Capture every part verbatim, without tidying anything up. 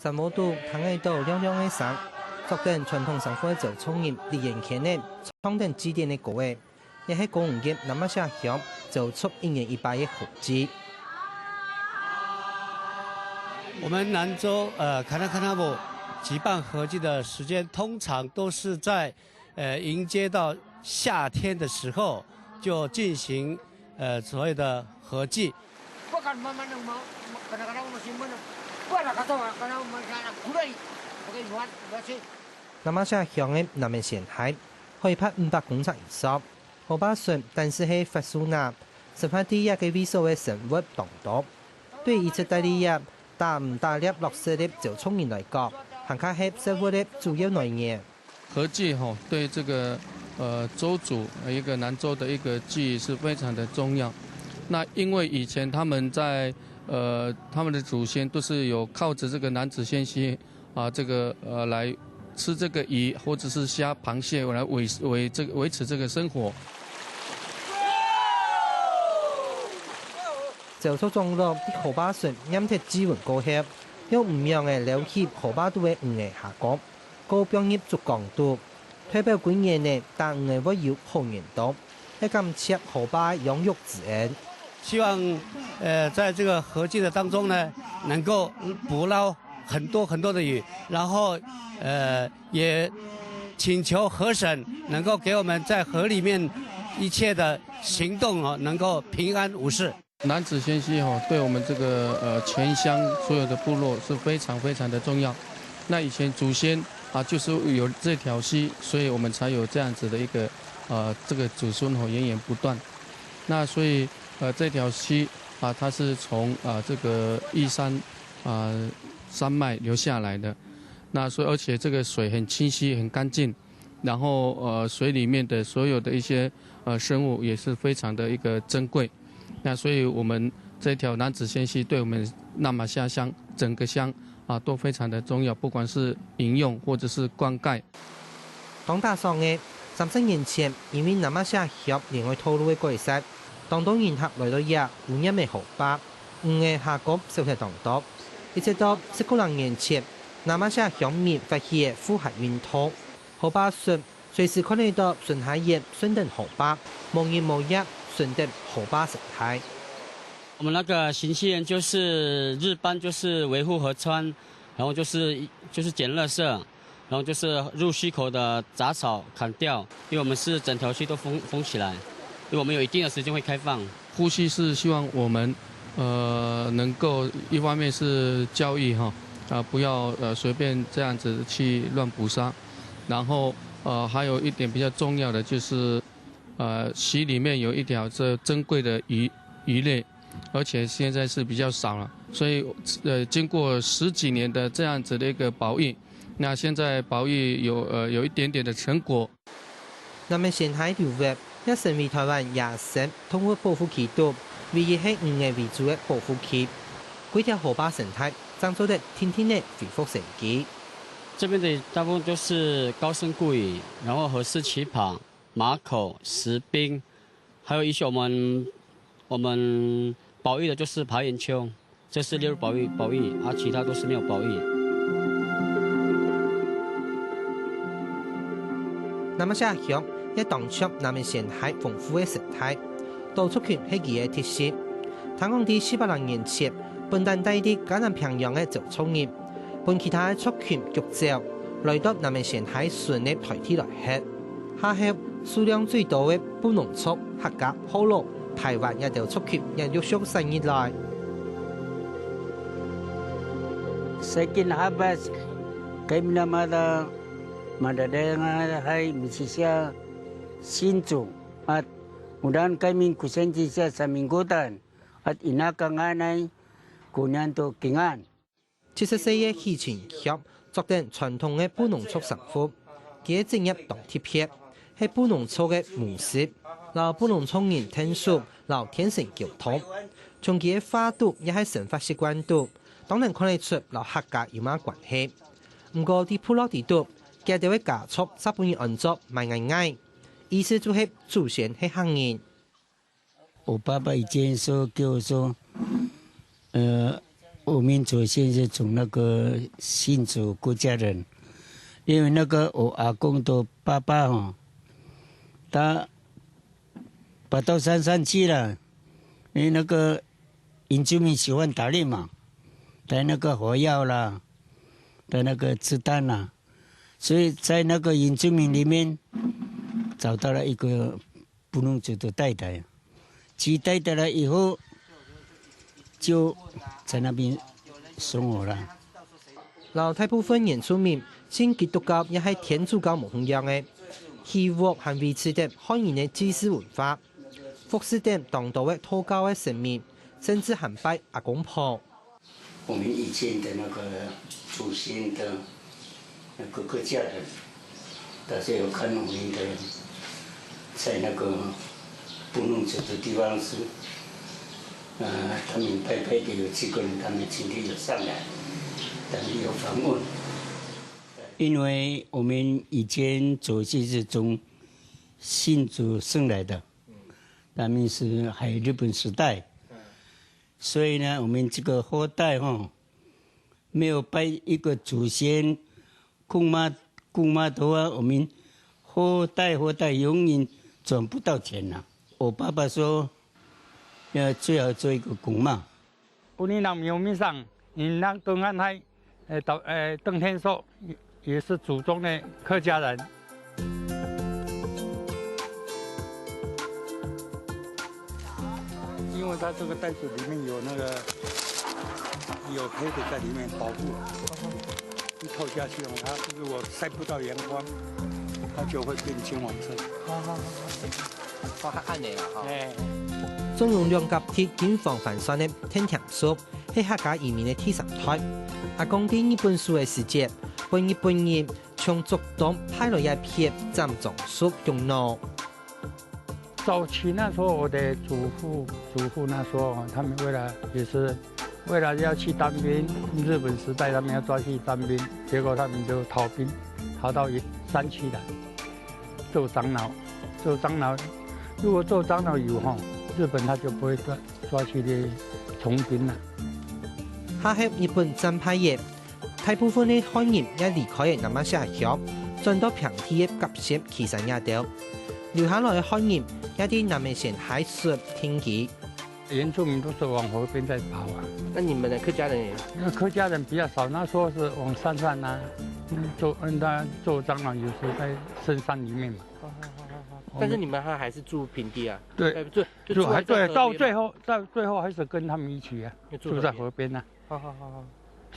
山坡肚聽得到亮亮个聲，著等傳統衫褲个鄒族人，俐眼圈仔，唱等祭典个歌仔，也係歌舞劇南亞社鄉鄒族一年一擺个和祭。我们南州呃 Kanakanavu 举办和祭的时间，通常都是在呃迎接到夏天的时候就进行呃所谓的和祭。南亞社鄉个南面仙溪，海拔五百公尺以上，河壩脣，但係係法樹林，生活在這个位所个生物當多。對一直戴這搭毋打獵落食个鄒族人來講，還較係食物个主要來源。和祭吼，對這個呃鄒族一個南鄒的一個祭儀是非常的重要。那因為以前他們在呃他們的祖先都是有靠著這個男子仙溪啊這個呃來吃這個魚或者是蝦、螃蟹來維維這個維持這個生活。鄒族長老在河壩脣拈忒祭文過後，用魚網仔撈起河壩肚个魚仔蝦公，過放入竹缸肚，代表歸年仔打魚仔會有好年冬，係感謝河壩養育之恩。希望呃在這個和祭的當中呢，能夠捕撈很多很多的魚，然後呃也請求河神能夠給我們在河裡面一切的行動哦，能夠平安無事。男子仙溪吼，對我們這個呃泉鄉所有的部落是非常非常的重要。那以前祖先啊就是有這條溪，所以我們才有這樣子的一個呃這個子孫吼源源不斷。那所以呃這條溪啊，它是從啊這個玉山啊山脈流下來的。那所以而且這個水很清晰、很乾淨，然後呃水裡面的所有的一些呃生物也是非常的一個珍貴。那所以我們這條男子仙溪對我們那瑪夏鄉整個鄉啊都非常的重要，不管是飲用或者是灌溉。當打爽个，三十年前，因為南亞社鄉連外道路个改善，當多人客來到這污染个河壩，魚仔蝦公少忒當多。一直到十幾零年前，南亞社鄉民發起个護海運動，河壩脣隨時看得到巡海員巡等河壩，無日無夜巡等河壩生態。我们那个巡溪员就是日班就是维护河川，然后就是就是捡垃圾，然后就是入溪口的杂草砍掉，因为我们是整条溪都封封起来，因为我们有一定的时间会开放。护溪是希望我们呃能够一方面是教育哈啊不要呃随便这样子去乱捕杀，然后呃还有一点比较重要的就是呃溪里面有一条这珍贵的鱼鱼类，而且现在是比较少了，所以呃经过十几年的这样子的一个保育，那现在保育有呃有一点点的成果。南面仙溪流域也成為台灣野生動物保護區肚唯一係魚仔為主个保護區，規條河壩生態正做得定定仔恢復生機。这边的大部分就是高山鲈鱼，然后河氏旗爬、马口、石鳖，还有一些我们我们保育的就是爬岩鳅，这是列入保育保育，啊，其他都是没有保育。南亞社鄉也當著南面仙溪豐富个生態，島族群係佢个特色。聽講在四百零年前，本旦戴在嘉南平洋个鄒族人，分其他个族群逐走，來到南面仙溪脣个台地來歇。下後，數量最多个布農族、客家、學老、排灣這兜族群也陸續徙入來。 Saikin habas kami na mada madadayang hai misisia sinto at mudan kami kusensia sa minggutan at inakanganay kunyan to kingan. 七十歲个許清却著等傳統个布農族衫褲，佢个職業當特別，係布農族个巫師，摎布農族人𢯭手摎天神溝通。從佢个話肚也係生活習慣肚，當然看得出摎客家有麼關係。毋過在部落裡肚，佢兜个家族煞分人安做Mai Ngai Ngai，意思就係祖先係客人。 我爸爸以前說給我說，呃，我们祖先是从那个新竹客家人，因为那个我阿公的爸爸哈，他跑到山上去了，因为那个原住民喜欢打猎嘛，带那个火药啦，带那个子弹啦，所以在那个原住民里面找到了一个布农族的太太，娶太太了以后，就在那边生活了。摎大部分原住民信基督教也係天主教無共樣个，起屋還維持著漢人个祭祀文化，服侍著當多个道教个神明，甚至還拜阿公婆。我们以前的那个祖先的那个客家人，大家有看我们的，在那个布农族的地方是，呃，他们拜拜的有几个人，他们今天有上来，他们有访问。因为我们以前祖先是从新竹上来的，他们是还日本时代，所以呢，我们这个后代哈，没有拜一个祖先，公妈公妈的话，我们后代后代永远赚不到钱了。我爸爸说，要最好做一个公妈。有你人有没上，你人东安海，呃，到呃，登天寿也是祖宗的客家人。因为它这个袋子里面有那个有黑的在里面保护，一套下去哦，它如果晒不到阳光，它就会变金黄色。哦，較暗的啦，吼。哎。中央兩甲鐵金黃番酸个天添熟，係客家移民个第三代。阿公在日本時个時節，分日本人從竹東派來一片斬裝熟用腦。 早期那时候，我的祖父、祖父那时候，他们为了，也是为了要去当兵，日本时代他们要抓去当兵，结果他们就逃兵，逃到山区来做长老。做长老，如果做长老有吼，日本他就不会抓，抓去从兵了。下後日本戰敗了， 大部分个漢人也離開了那瑪夏鄉，轉到平地个甲仙、旗山這兜。留下來个漢人也在南美仙溪出定居。原住民都是往河边在跑啊。那你们的客家人也？那客家人比较少，那时候是往山上啊，嗯，做，嗯，他做长老有时在深山里面嘛。但是你们还，还是住平地啊？对，呃，住，就住还，住在河边嘛。对，到最后，到最后还是跟他们一起啊，就住河边。住在河边啊。好，好，好，好。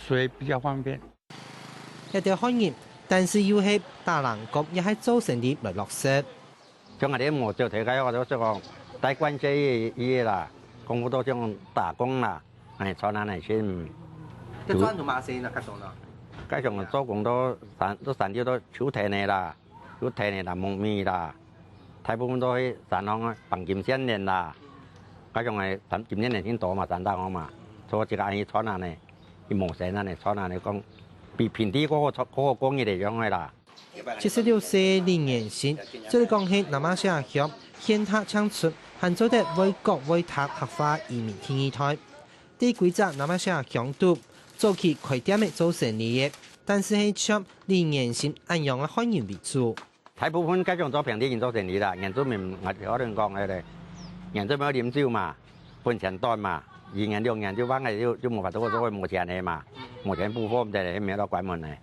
水比较方便。 這兜漢人，但是又係打零工，也係做生理來落實。像𠊎兜無做頭家，𠊎就說講，帶關係伊，伊个啦，功夫都像打工啦，哎，賺恁仔錢。這賺到麼个呢？該種呢？該種做工都山，都山地都秋天个啦。 有田个啦、木米啦，大部分都係山項个黃金線蓮啦。該種个黃金線蓮真多嘛，山頂項嘛，所以一個恁仔賺恁仔，佢無生恁仔賺恁仔講，比平地過好，過好過日仔樣个啦。七十六歲个李元新，做得講係那瑪夏鄉現下正出，還做得會講會讀客話移民第二代。在歸隻那瑪夏鄉肚，早期開店个做生理个，但是係像李元新恁樣个漢人為主。 大部分該種做平地人做生理啦，原住民，𠊎可能講个咧，原住民愛啉酒嘛，本錢短嘛，一年兩年就放个，就，就無法度做，無錢个嘛，無錢補貨，毋得咧，免到關門咧。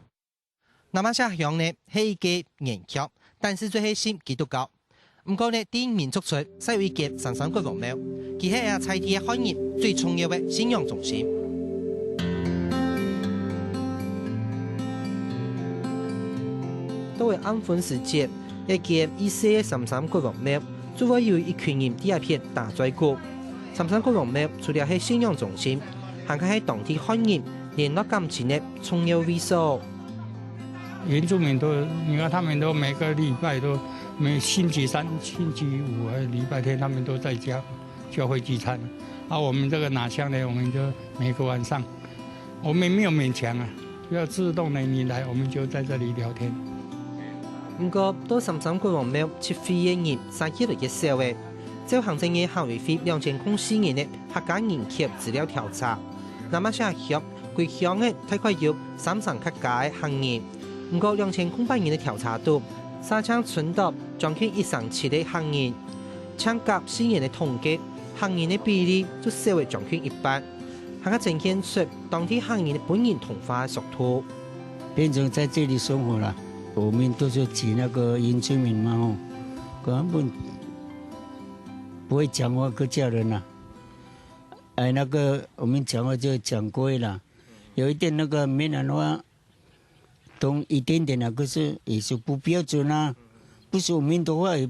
那瑪夏鄉呢，係一個原鄉，但是就係信基督教。毋過呢，在民族村，還有一間三山國王廟，佢係這在地个漢人最重要个信仰中心。 到了暗昏時節，這間已細个三山國王廟，就會有一群人在這片打嘴鼓。三山國王廟除了係信仰中心，還較係當地漢人聯絡感情个重要位所。原住民都，你看他們都每個禮拜都，每星期三、星期五和禮拜天，他們都在家，教會聚餐。啊，我們這個拿香的，我們就每個晚上 我們沒有勉強啊，只要自動的你來，我們就在這裡聊天。毋過，到三山國王廟集會个人煞越來越少咧。照行政院客委會兩千空四年个客家人口資料調查，那瑪夏鄉歸鄉仔大概有三成較加个客人，毋過兩千空八年个調查肚，沙淨伸著將近一成七个客人，淨隔四年个統計，客人个比例就少了將近一半，還較展現出當地客人个本人同化个速度。變成在這裡生活了，我們都是指那個原住民嘛吼，根本不會講話客家人啊。 哎，那個我們講話就講過啦，有一點那個閩南話，懂一點點啊，可是也是不標準啊，不是我們的話也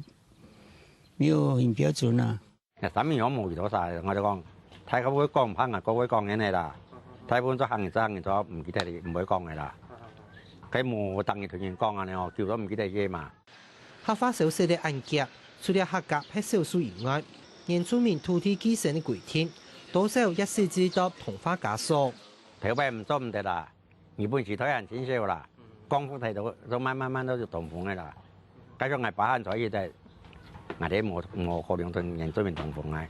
沒有很標準啊。那三民鄉無幾多啥，𠊎就講，大家會講，怕𠊎各位講恁樣啦，大部分做行業，做行業做毋記得了，毋會講个啦，該無當日同人講恁樣哦，久都毋記得个嘛。 客話消失个恁遽，除了客家係少數以外，原住民土地繼承个規定，多少也涉及到同化枷鎖。頭擺毋做毋得啦，日本時代還盡少啦，光復態度都慢慢慢都就同風个啦。加上𠊎爸還在一代，𠊎兜無無可能同原住民同風个。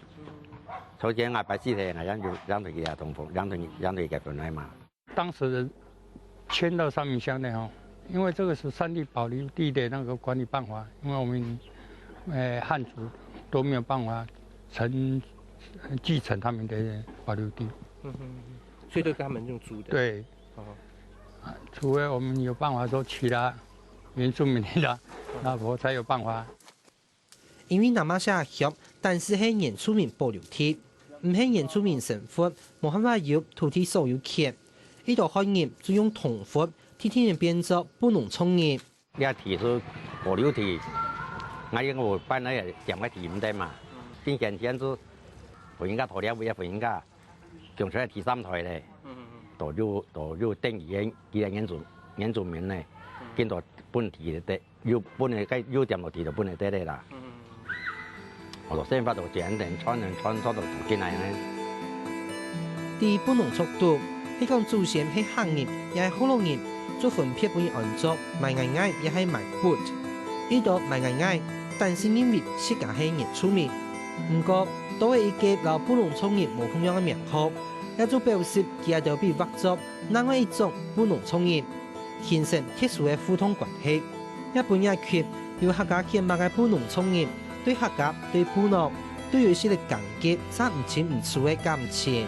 首先𠊎爸死忒，𠊎正就正同佢同風，正同正同佢結婚个嘛。 當時遷到三民鄉的吼，因為這個是山地保留地的那個管理辦法，因為我們，呃，漢族都沒有辦法承，繼承他們的保留地。嗯哼，所以都跟他們用租的。對。哦。啊，除非我們有辦法說娶了原住民的老婆才有辦法。 因為那瑪夏鄉單是係原住民保留地，毋係原住民生活，無辦法有土地所有權。一多漢人就用同屋，天天變做布農族人。這地係保留地，𠊎因為搬來个佔个地毋得嘛，變現在就分人家討了，也分人家 供出來第三代咧，都有都有等於原佢个原住原住民咧，見到本地个，有本个該有點落地就本个得咧啦。我說生活都簡單，傳人傳傳到到今來呢。在布農族肚，係講祖先係客人也係學老人，就分別分人安做Mai Ngai Ngai也係Mai Put。一到Mai Ngai Ngai，單是認為自家係原住民。毋過，多了一個摎布農族人無共樣个名號， 也就表示佢兜被劃作另外一種布農族人，形成特殊个互動關係。也分這群有客家血脈个布農族人，對客家、對布農，都有一息个感激，嗄毋清毋楚个感情。